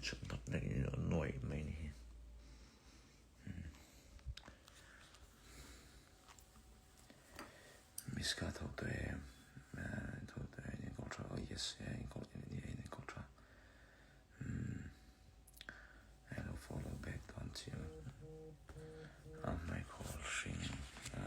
chhuk tak tak in nuai mai ni hi. Miss ka tho tawh em? Tho tawh em in kawlh tha oh yes in kawlh in kawlh tha. Hei lo follow back dawn chiang a hmaikhawl hring a.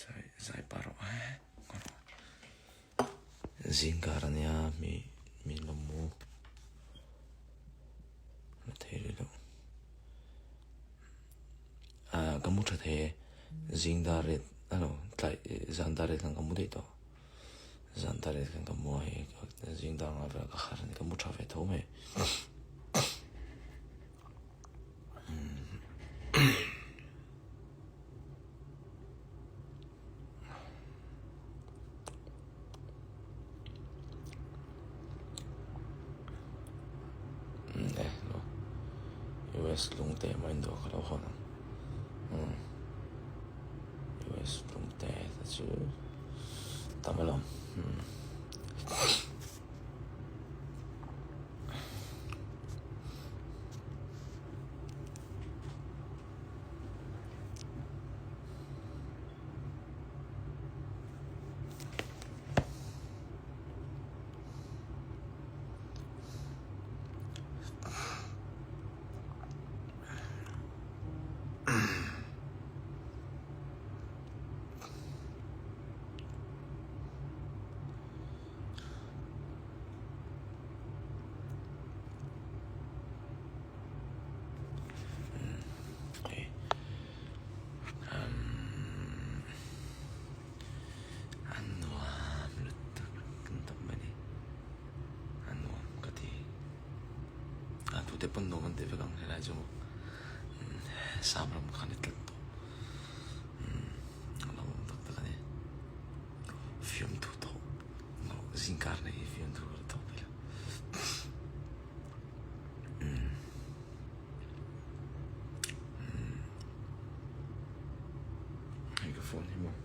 Zai zai pah rawh eh zingkar ania mi mi lo mu la thei rih loh ah ka mu tha thei e zing dar ret a lo tlai zan dar ret khan ka mu daih tawh zan dar ret khan ka mu a hei zing dar nga velah ka harh a ni ka mu tha ve tho mai. US lung te mai in dawh ka lo hawn ang US lung te te chu tam alawm. A nuam lutuk kan tawp mai ni. A nuam ka ti. A tute pawn nuam an ti vek ang helai chu Samram kha ni tlat tawh. A lo awm tak tak a ni. Fiamthu thawh zingkar nei hi fiamthu ka la thawh peih lo. Hei ka phone hi maw.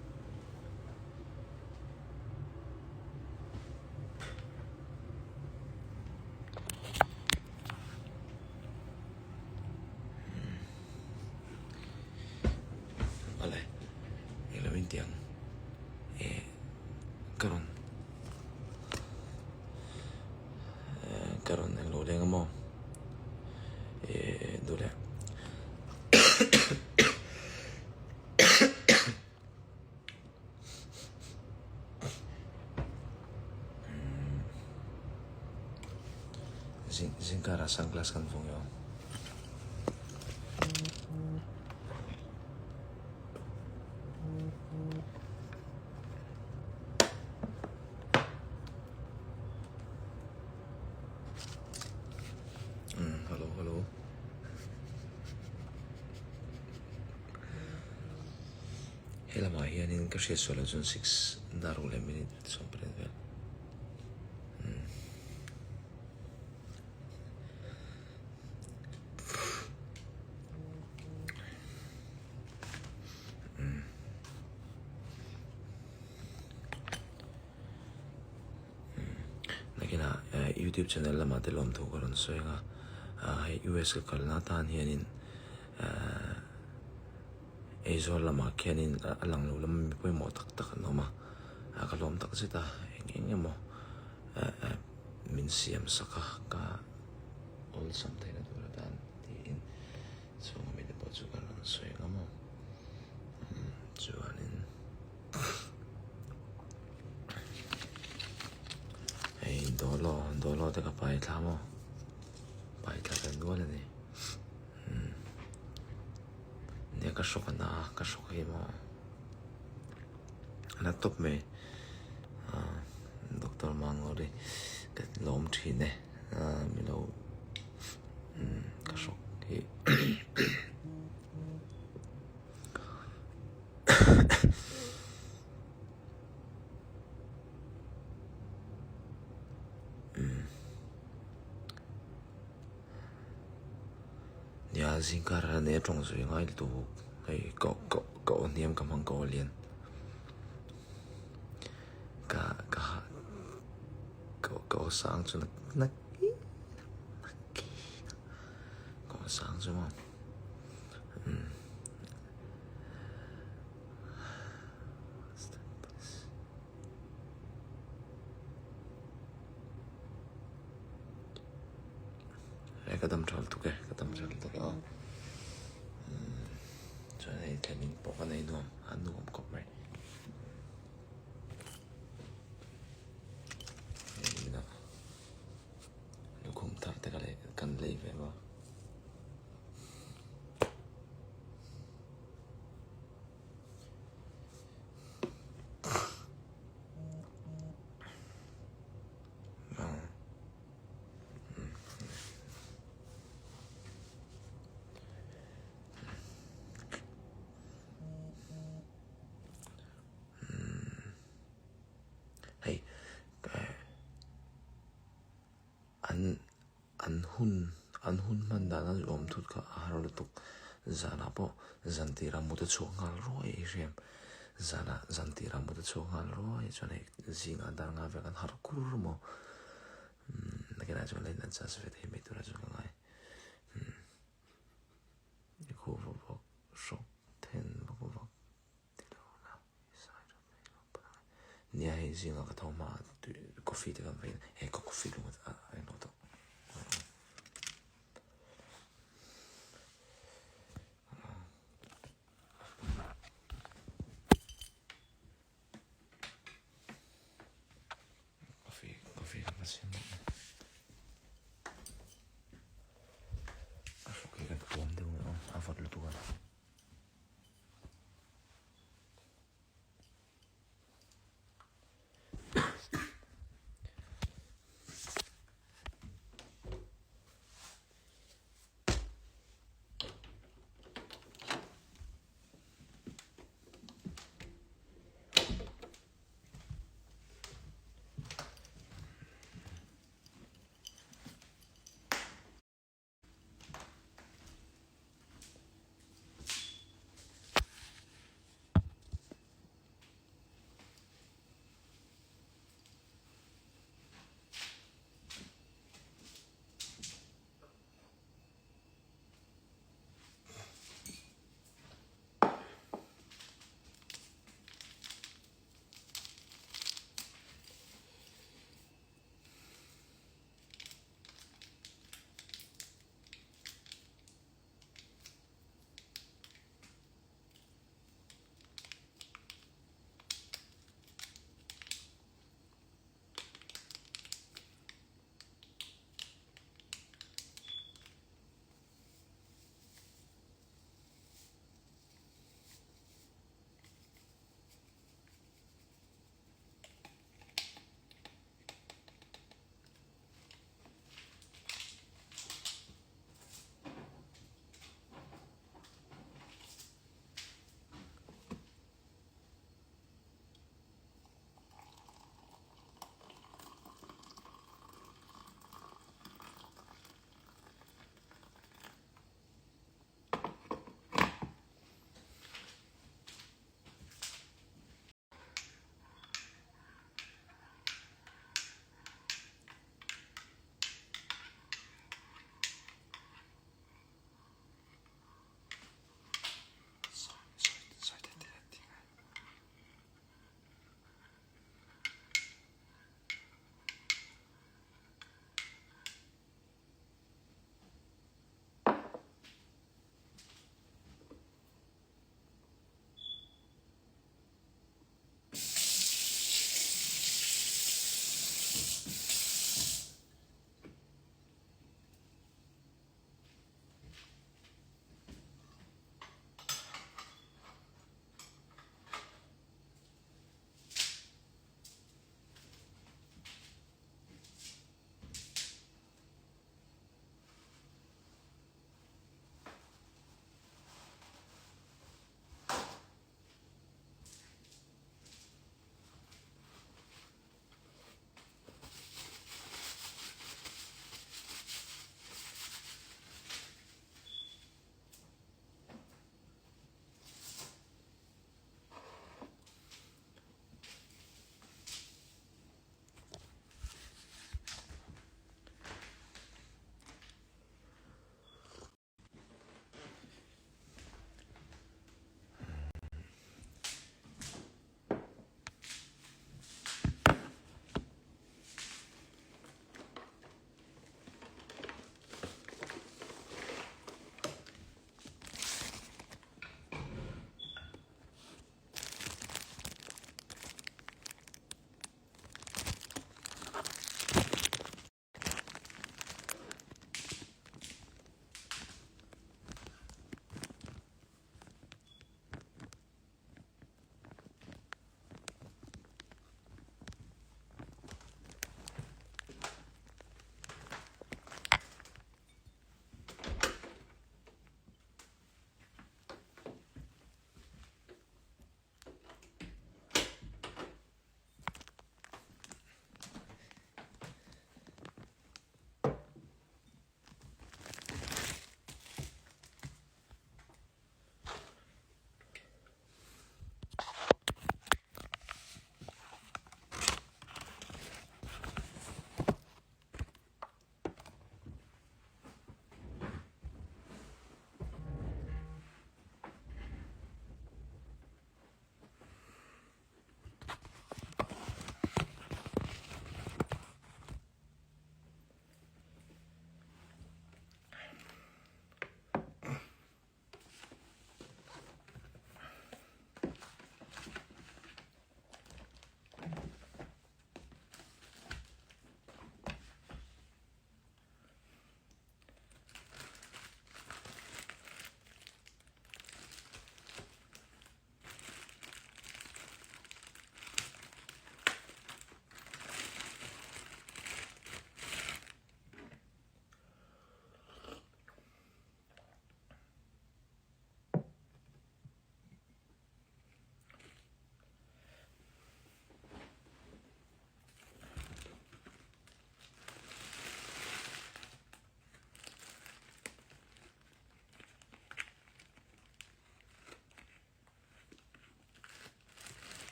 Awle eng lo in ti ang eh ka rawn eh ka rawn eng lo leng a maw eh duh leh Zing zingkarah sunglass kan vawng io. Um hello hello. He lamah hianin ka hriat sual loh chuan 6 dar ruk leh minute 18 vel. Nakinah YouTube channel lamah te lawmthu ka rawn sawi ang a, hei US ka kalna atan hianin Aizawl lamah khianin a lang lo lam mi pawimawh tak tak an awm a, ka lawm tak zet a, eng eng emaw min siam sak a, ka awlsam theihna tur atan tiin chhunga mite pawh chu ka rawn sawi ang a maw chuanin hei dawlaw dawlaw te ka pai thla maw pai thla ve nual a ni. Nia ka hrawk a na a, ka hrawk hi maw a na tawp mai ah doctor Mangori ka lawm thin e ah milo umm ka hrawk hi. Nia zingkar a nei a tawng zui ngai lutuk hei ka ka ka aw hniam ka hmang ka aw lian ka ka ka ka aw sang chu na na ka aw sang chu maw umm. Hei ka dam tha lutuk e, ka dam tha lutuk a. Chuan hei thlen in pawh ka nei nuam, a nuam khawp mai. Hei inah lukhum thar te ka lei kan lei ve maw. Hei an an hun an hun hman dan a awm thut kha a har lutuk zanah pawh zan tirah mut a chhuak nghal ruai a hriam zanah zan tirah mut a chhuak nghal ruai chuan hei zingah dar nga vel kan harh kur maw umm nakinah chuan la in adjust ve thei mai turah chuan ka ngai umm khuh vak hrawk then vak vak. Nia hei zingah ka tho hma a tui coffee te kan vain he ka coffee lung a englo tawh. Coffee coffee ka va siam bawk a. A hrawk hi kan tuam deuh a a vawt lutuk a.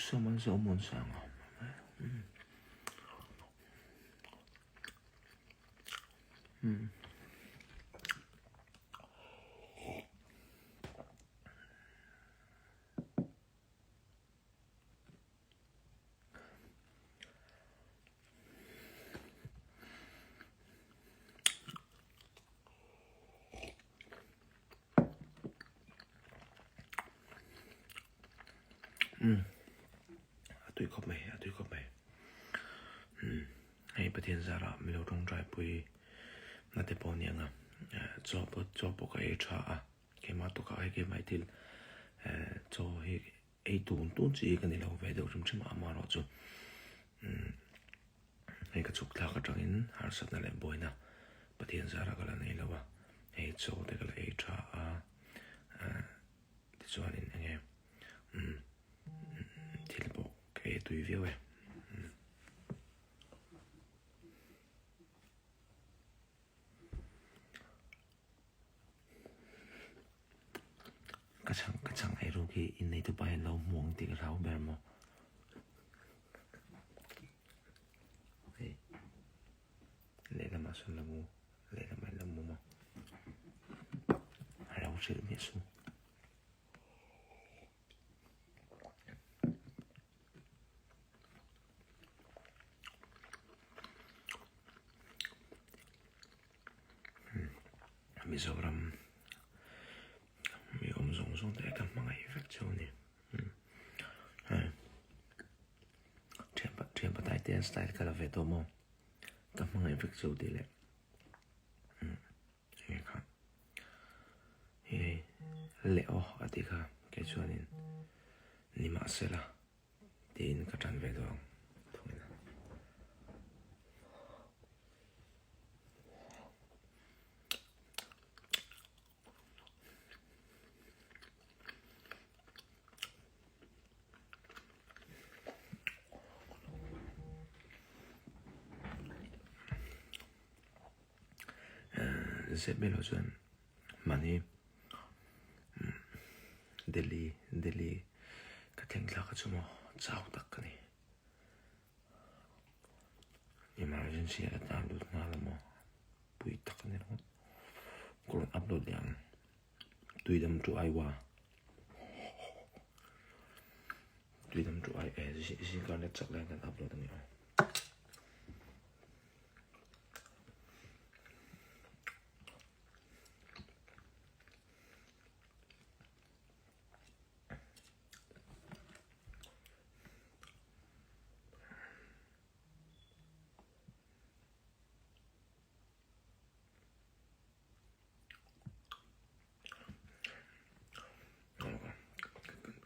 Zomuansanga. A tui khawp mai, a tui khawp mai. Hei Pathian zara milo tawngtai pui na te pawh aniang a, chaw pawh chaw pawh ka ei tha a, keimah tukah hei keimah hi thil chaw hi ei tun tun chi hi ka ni lo ve deuh hrim hrim a, amaherawhchu hei ka chhuk thlak atangin harsatna leh buaina Pathian zara ka la nei lo a, hei chaw te ka la ei tha a, tichuanin eng nge thil pawh ka ei tui viau e. Ka chhang ka chhang ei ruk hi innei tu pa hian lo hmu ang tih ka hlau ber maw. Hei lehlamah sawn la mu lehlamah in la mu maw. A lo hrilh miah suh. Mizoram mi awm zawng zawng te ka hmangaih vek chu a ni thian patai te an style ka la ve tawh maw ka hmangaih vek chu tih leh enge kha hei leh aw a tih kha kei chuanin nimahsela tiin ka tan ve duh ang thungin a. Zep mai loh chuan mahni Delhi Delhi ka thleng thlak a chu maw chau tak ka ni. Emergency a tan lut nghal a maw pui tak a ni ringawt. Ka rawn upload leh ang Tuidam to Aiwa Tuidam to Ai eh zingkar net chak lai kan upload a ni aw.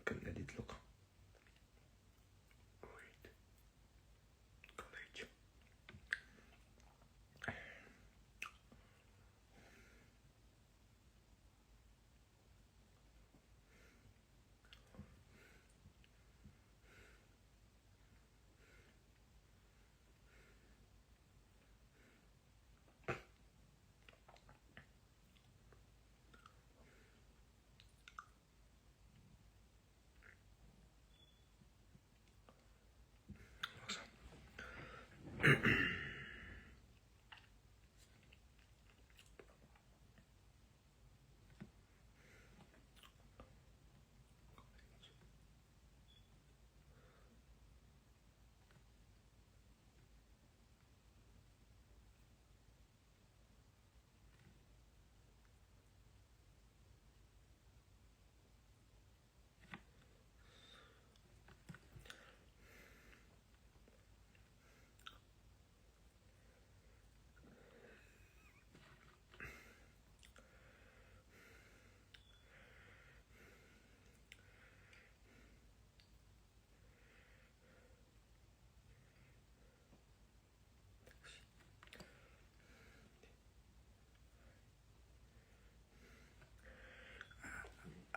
Kan edit lawk a. Great. College.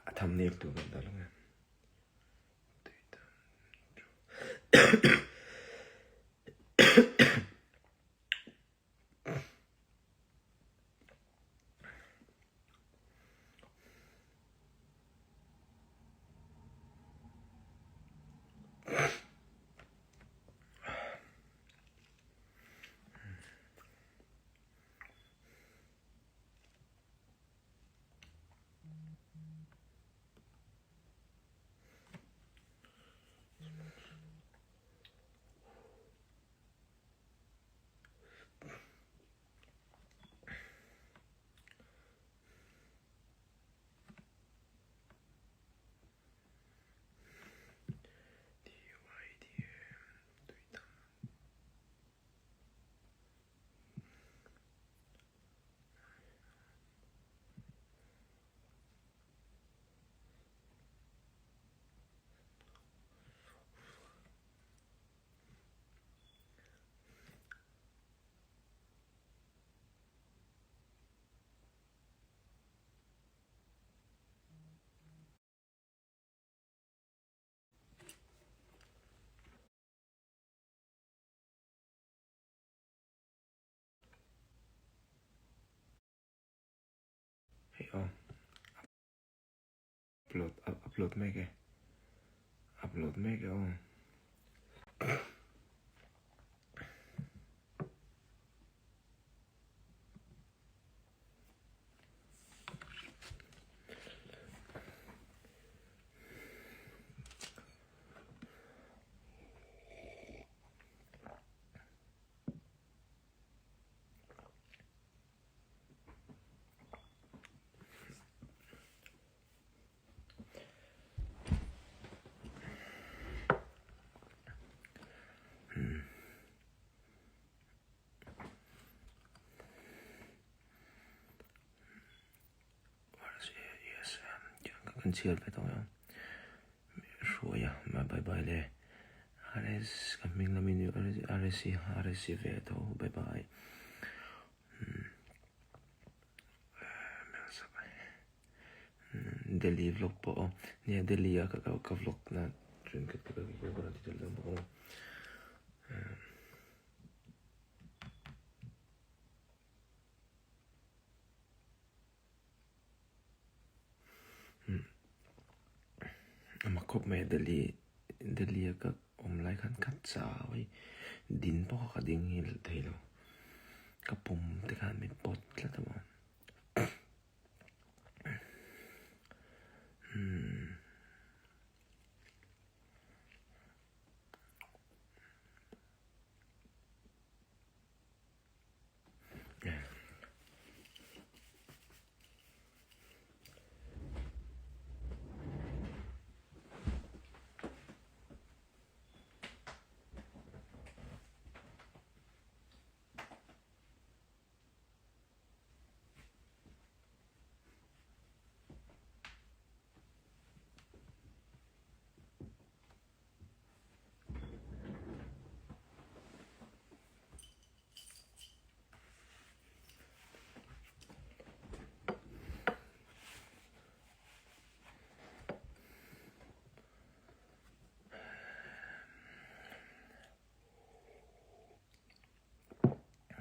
A thumbnail tur kan dah lang e. Hei aw. Upload upload mek e. Upload mek e aw. Kan chhiar ve tawh ang hruai a ma bye bye le RS ka hming lamin RS RS ve tho bye bye. Delhi vlog pawh aw nia Delhi a ka ka vlog na thenkhat te ka ka rawn ti tel dawn bawk a a mak khawp mai a Delhi Delhi a ka awm lai khan ka chau a din pawh kha ka ding hi thei lo ka pum te khan min pawt tlat a maw.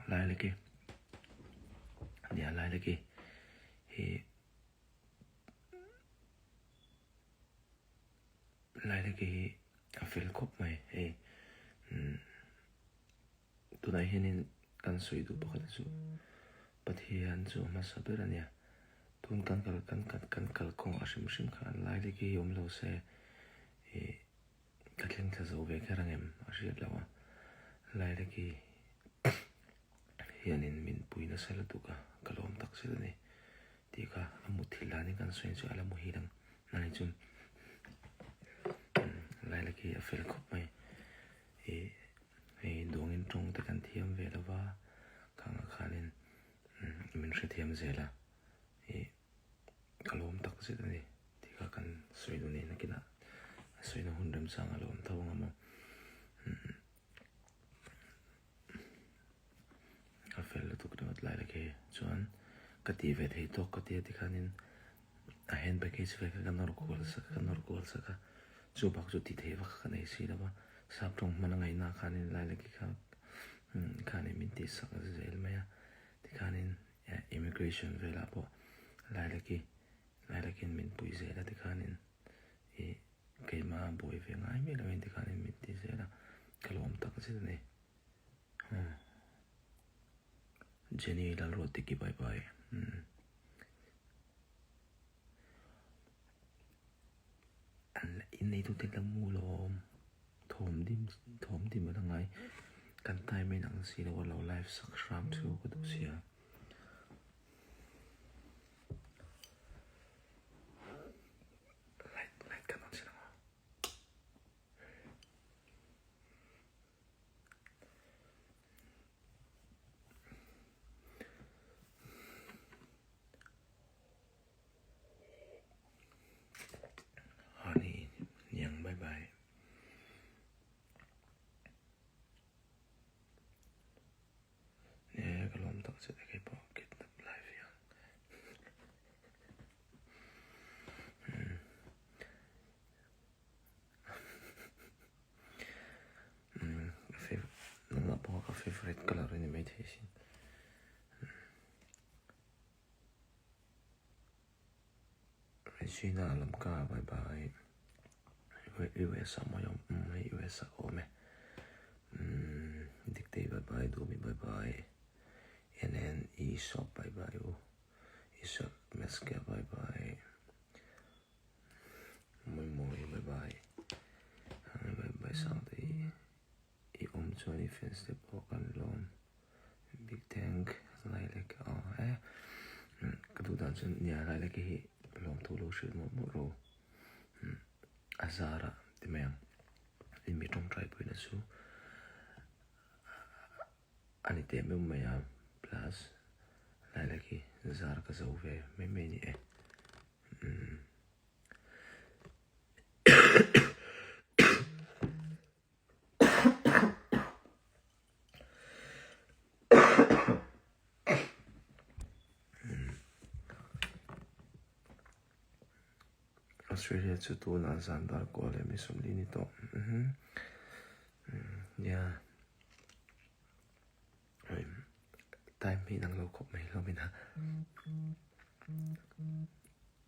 Lailaki nia Lailaki hi Lailaki hi a fel khawp mai hei umm tunah hianin kan sawi duh pakhat chu Pathian chu a hmasa ber a nia tun kan kal kan kan kan kalkawng a hrim hrim khan Lailaki hi awm lo se ih Ka thleng thla zo ve kher ang em a hriat loh a, Lailaki hianin min pui nasa lutuk a, ka lawm tak zet a ni tih kha a mutthilh danin kan sawi chu a la muhil ang nani chuan Lailaki a fel khawp mai ih hei duangin tawng te kan thiam ve lo va khangah khanin min hrethiam zel a ih. Ka lawm tak zet a ni tih kha kan sawi duh nen nakinah a sawina hun remchang a lo awm tho ang a maw a fel lutuk ringawt lai leh khi chuan ka tih ve thei tawk ka tia tikhanin a hand package vel kha ka nawr kual sak ka nawr kual sak a chu bak chu tih theih vak kha ka nei si lo va sap tawng hman a ngaihna khanin lai leh khi kha khanin min tih sak zel mai a tikhanin. Immigration velah pawh Lailaki Lailakin min pui zel a tikhanin ih keimah buai ve ngai miah loin tikhanin min ti zel a ka lawm tak zet a ni. Jenny Lalruatdiki bye bye. An la inneitute la mu lawm thawm dim thawm dim a la ngai kan time a inang si lo a lo live sak hram chu ka duh sia. Light light kan on si lang aw. Honey, niang bye bye. Nè, ka lawm tak zet a. Regina Lamka bye bye. US ah mawi awm umm hei US ah ka awm e umm Diktei bye bye Dumi bye bye NN Esop bye bye u Isaac Meske bye bye Mawi mawi bye bye Bye bye Sangtei i awm chuan i fans te pawh kan lawm big thank Lailek aw e ka duh dan chuan nia Lailek hi lawmthu lo hrilh mawlh mawlh ro a zar ah ti mai ang in mi tawngtai puina chu a ni teh meuh mai a plus Lailek hi zar ka zo ve mai mai a ni e umm. Australia chu tunah zan dar kual leh mi sawmli ni tawh nia time hi inang lo khawp mai hlawm in a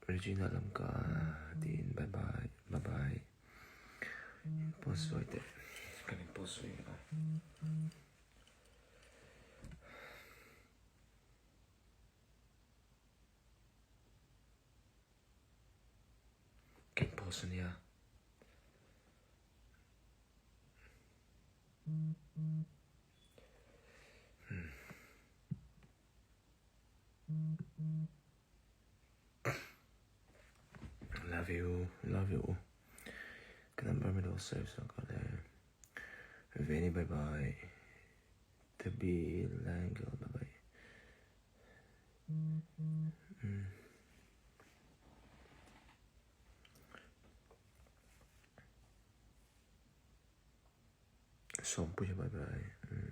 Regina lam ka tiin bye bye bye bye. In post sawi teh kan in post sawi a. Ka in post ania. Hmm. Love you, love you. Ka number mi lo save sak a le. Veni bye bye. Debbie Langel bye bye. Mm. Sawmpuia bye bye. Mm.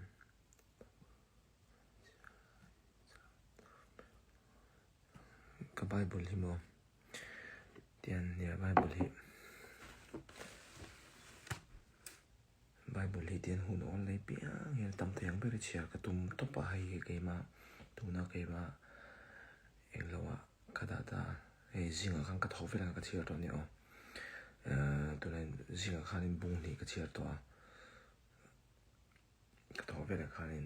Ka Bible hi maw tian nia Bible hi Bible hi tian hun awl nei piang hian tam thei ang ber i chhiar ka tum tawp a hei hi keimah tuna keimah englo ah ka dah ta hei zingah khan ka tho vel ang ka chhiar tawh a ni aw ehh tunah zingah khanin bung hnih ka chhiar tawh a. Ka thaw velah khanin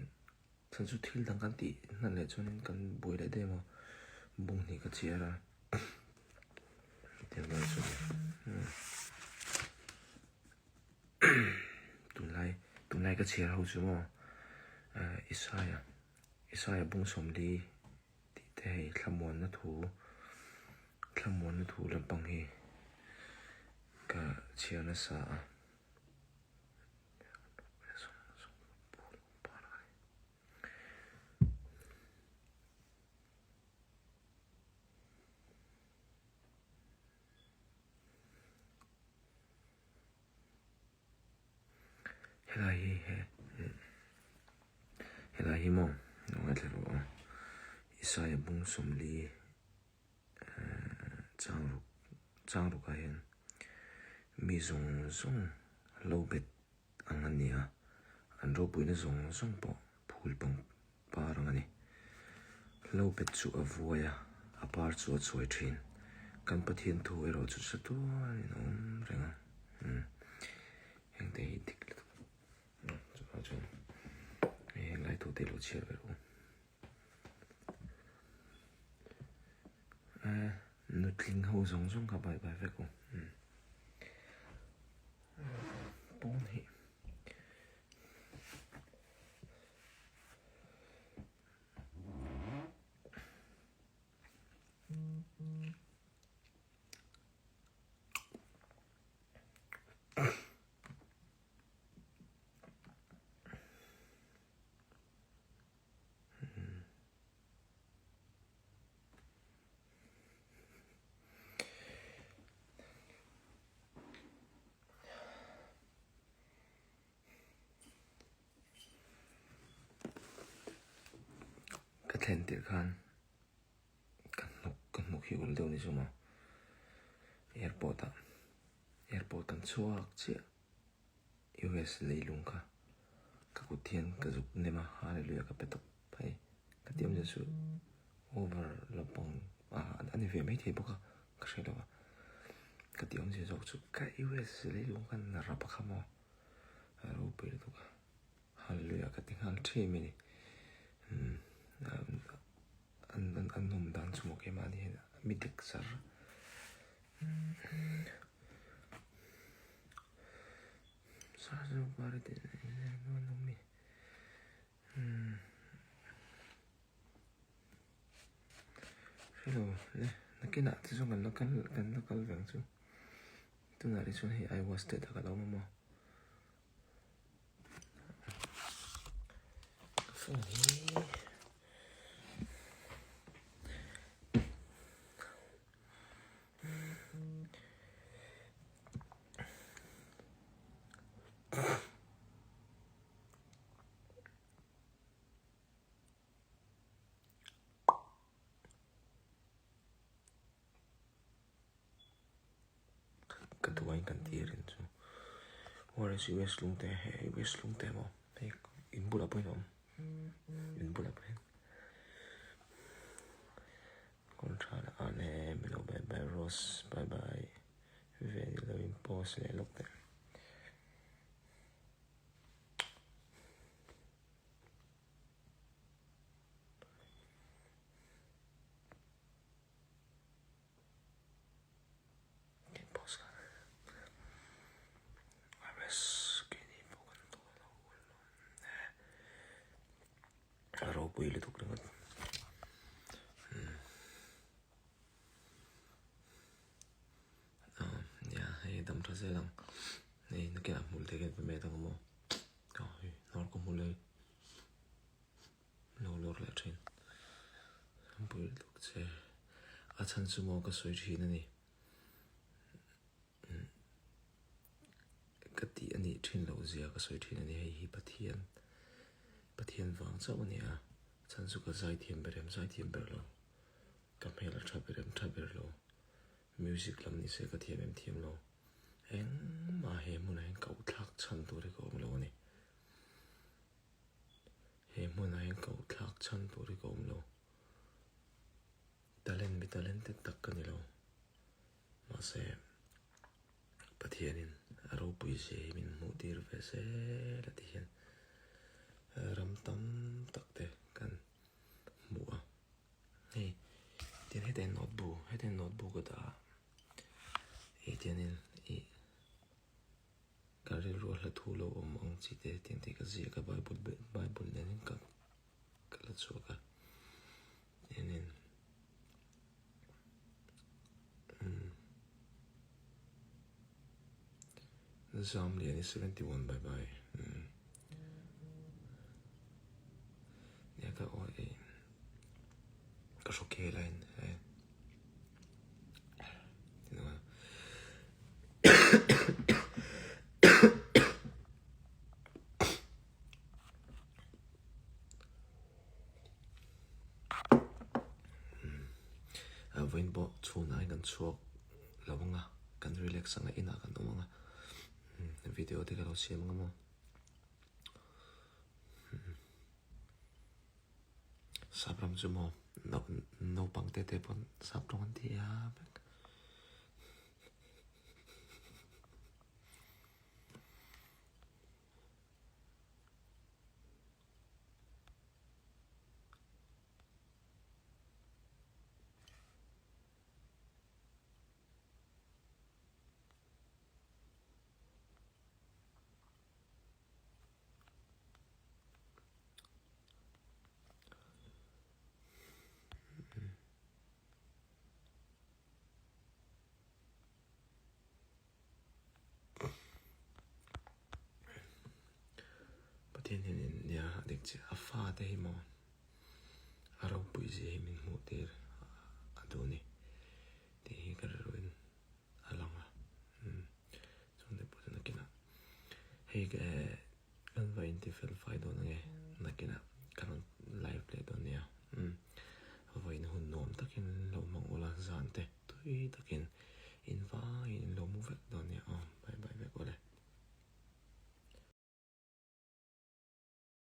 chhan chu thil dang kan tih hnan leh chuanin kan buai leh daih emaw bung hnih ka chhiar a hetiang lai chuan tunlai tunlai ka chhiar ho chu maw Isaiah Isaiah bung sawmli tih te hei thlamuanna thu thlamuanna thu lampang hi ka chhiar nasa a. Helai hi he helai hi maw ngaithla rawh aw Isaiah bung sawmli Changruk Changrukah hian mi zawng zawng lo bet ang an ni a, an ropuina zawng zawng pawh phul pang par ang a ni. Lo bet chu a vuai a, a par chu a chuai thin. Kan Pathian thu erawh chu sa tualin a awm reng a. Umm hengte hi dik lutuk a chuvang chuan hei heng lai thute lo chhiar ve rawh u. Nutling ho zawng zawng kha bye bye vek u. Pawn hi. Ka thlen tirh khan ka hnuk ka hnuk hi ul deuh ni chu maw airport ah airport kan chhuak chiah. US leilung kha ka kut hian ka zuk nem a, hallelujah ka pe tawp phei ka ti awmzia chu over lampang a ni ve maithei bawk a. ka hre lo a. Ka tih awmzia zawk chu ka US leilung khan rap a kha maw? A ropui lutuk a. Hallelujah ka ti nghal ṭhim a ni. Umm an an an awm dan chu maw keimahni hian mi dik zar. Hello le nakinah te chuan kan la kal kan la kal veng chu tunah te chuan hei Iowa state ah ka lo awm a maw ka phone hi. Ka duain kan tir in chu whereas US lungte hei US lungte maw hei in bulah pawhin a awm in bulah pawhin kawng tha lah a le milo bye bye rose bye bye ve ni lo in post leh lawk teh. A ropui lutuk ringawt. Nia hei dam tha zel ang. Hei nakinah hmul te hian ka met ang maw. Aw hei hnawr ka hmu leh lo lawr leh thin. Pui lutuk che. A chhan chu maw ka sawi thin a ni. Ka tih a nih thin loh zia ka sawi thin a ni. Hei hi Pathian Pathian vang chauh a ni a. A chhan chu ka zaithiam ber em zaithiam ber lo. Ka hmel a tha ber em tha ber lo. Music lam ni se ka thiam em thiam lo. Engmah he hmunah hian koh thlak chhan tur hi ka awm lo a ni. He hmunah hian koh thlak chhan tur hi ka awm lo. Talent mi talented tak ka ni lo. Mahse Pathianin a ropui zia hi min hmuh tir ve zel a ti hian ram tam tak te kan hmu a. Hei tin heta in note bu heta in note bu ka dah a ih tianin ih ka rilru a hla thu lo awm ang chi te tiang te ka ziak a bible bible nen in ka ka la chhuak a tianin umm Zamliani 71 bye bye umm nia ka aw ei. Ka hrawk hi hei laiin he Vawiin pawh chhunah hian kan chhuak lo ang a, kan relax ang a, inah kan awm ang a, video te ka lo siam ang a maw. Sap ram chu maw naupang te te pawn sap tawng an ti a vek. Pathian hian in nia a dik chiah a fate hi maw a ropui zia hi min hmuh tir a duh a ni tih hi ka rilruin a lang a chuan te pawh chu nakinah hei eh kan va inti fel fai dawn ange nakinah ka rawn live leh dawn nia vawiin hun nuam takin lo hmang ula zan te tui takin.